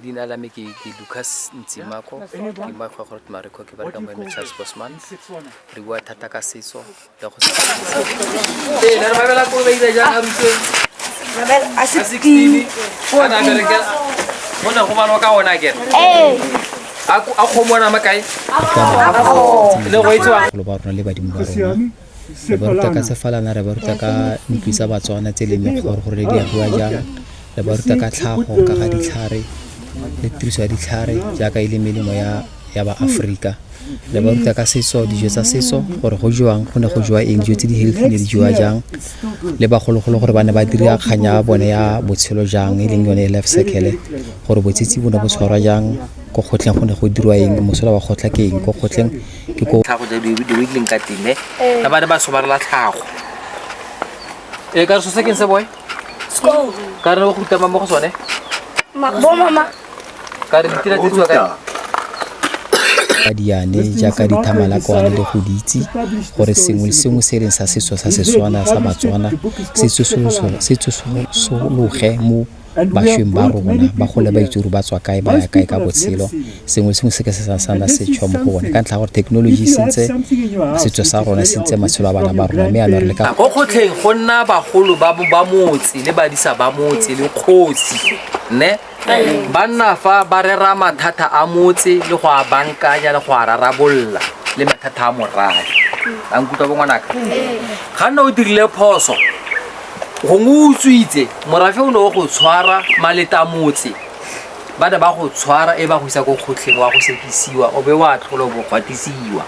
Leina la me ke Lucas Ntsimako, ke Makgwakgwa Mariko, ke bereka mo Charles Bosman. Re bua thata ka setso le go Ee, ne re mabela ko ba ira jang a rutse A a 16 kana berekela go ne go balwa ka ona kere. Ee. A kgomo ona makae? Le go itsewa. Bagolo ba rona le badimo ba rona. Re ba ruta ka sefalana, re ba ruta ka ntlo tsa Batswana tse e leng mekgoro gore di agiwa jang, re ba ruta ka tlhago, ka ga ditlhare le tiriso ya ditlhare jaaka e le melemo ya ya ba Aforika. Re ba ruta ka setso, dijo tsa setso gore go jewang, go ne go jewa eng, dijo tse di healthy ne di jewa jang le bagologolo gore ba ne ba dira kgang ya bone ya botshelo jang e leng yone life cycle gore botsetsi bo ne bo tshwarwa jang, ko kgotleng go ne go dirwa eng, mosola wa kgotla ke eng, ko kgotleng ke ko Tlhago ja di di leng ka teng ne. Ba ba ne ba somarela tlhago. E ka re so se keng se boy? Sekolo. Ka re go ruta mo go sone? Bo mama. Ka re ditira tse tswa kae? Ka diane jaaka dithamalakwane le go di itse gore sengwe le sengwe se e leng sa setso sa Setswana sa Batswana se tsosologe mo bašweng ba rona, ba gole ba itse gore ba tswa kae ba ya kae ka botshelo. Sengwe le sengwe se ke se sa nna setšha mo go bone ka ntlha ya gore thekenoloji e sentse setso sa rona, e sentse matshelo a bana ba rona, mme jaanong re leka. Ko kgotlheng go nna bagolo ba motse le badisa ba motse le kgosi ne ba nna fa ba rera mathata a motse le go a bankanya le go a rarabolola le mathata a morafe. A nkutlwa bo ngwanaka? Ga nna o dirile phoso gongwe o utswitse, morafe o ne o go tshwara, maleta motse ba ne ba go tshwara e ba go isa ko kgotlheng wa go sekisiwa o be wa tlhola o bo kgwatisiwa.